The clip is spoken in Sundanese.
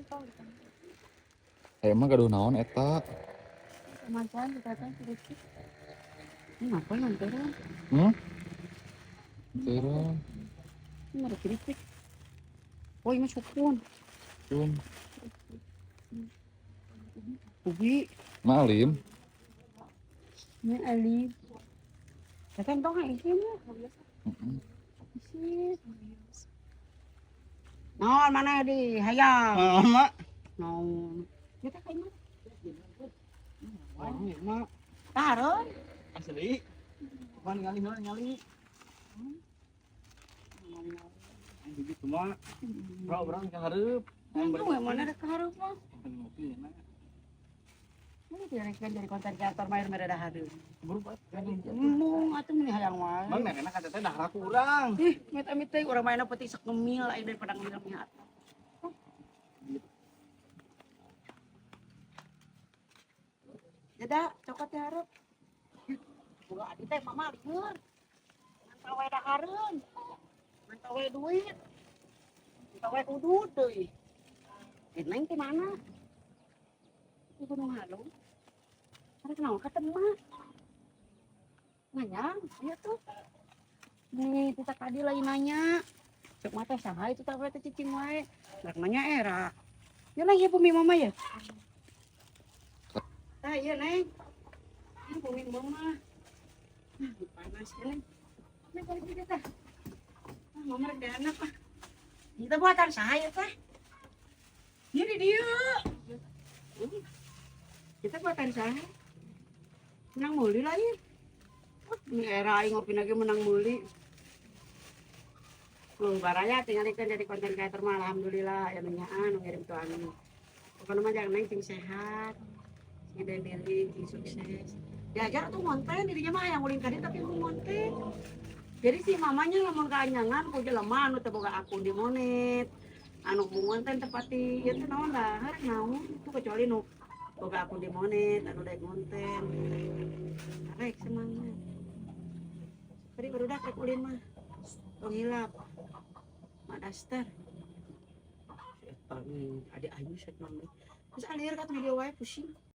Tong. Aya mah gaduh naon eta? Macan kita teh sedikit. Ini ngapain nganteran? Hmm? Terus, Ini ada keripik. Oh, ini sukun. cum. Ubi. Malim. Ini Ali. Teteh tong ha isi mah. Heeh. Isi. Naon mana di hayang? Mak. Naon. Kita kayak mana? Wah, mak. Taruh. Asli. Bukan ngali heula ngali. Begitu mak. Bro, urang ka hareup. Itu mana ada kehareup mah. Ngopi enak. Ini tidak jadi konten kreator main mereda hareup. Buru Embung atuh meni hayang wae. Bang, enak kata teh dah raku urang. Ih, amit-amit teh urang mainna peuting sok ngemil aing daripada ngemil mihat. Jeda, cokot teh hareup. Boga adi teh mama lieur. Mantau we dahareun. Mantau we duit. Mantau we udud deui. Eh, neng teh mana? Di Gunung Halu. Ada kenal ka emak. Nanya, iya tuh. Nih, kita tadi lagi nanya. Cek mata saha itu tak teh cicing wae. Rek nanya era. Ya neng, ieu bumi mama ya? Tah, iya neng. Ini bumi mama. Ah, panas ya neng. Neng balik juga tah. Ah, mama rek anak ah. Kita buatan saha ya teh? Ini dia. Kita buatan saha. Menang muli lah ya. Ini era aing ngopi lagi menang muli. Lu baraya tinggal ikan jadi konten kreator mah alhamdulillah ya nanyaan ngirim tuh anu. Pokoknya mah jangan neng sing sehat. Sing diri, sing sukses. Diajar tuh ngonten dirinya mah yang ulin kadi tapi mau ngonten. Jadi si mamanya lamun kaanyangan ku jelema anu teu boga akun di monet. Anu ku ngonten tepati ieu teh naon dahar naon itu kecuali nu boga akun di monet anu daek ngonten. Rek semangat. Tadi baru rek ulin mah. Tong hilap. Mak daster. Adik ayu set mami. Terus alir kat video wae pusing.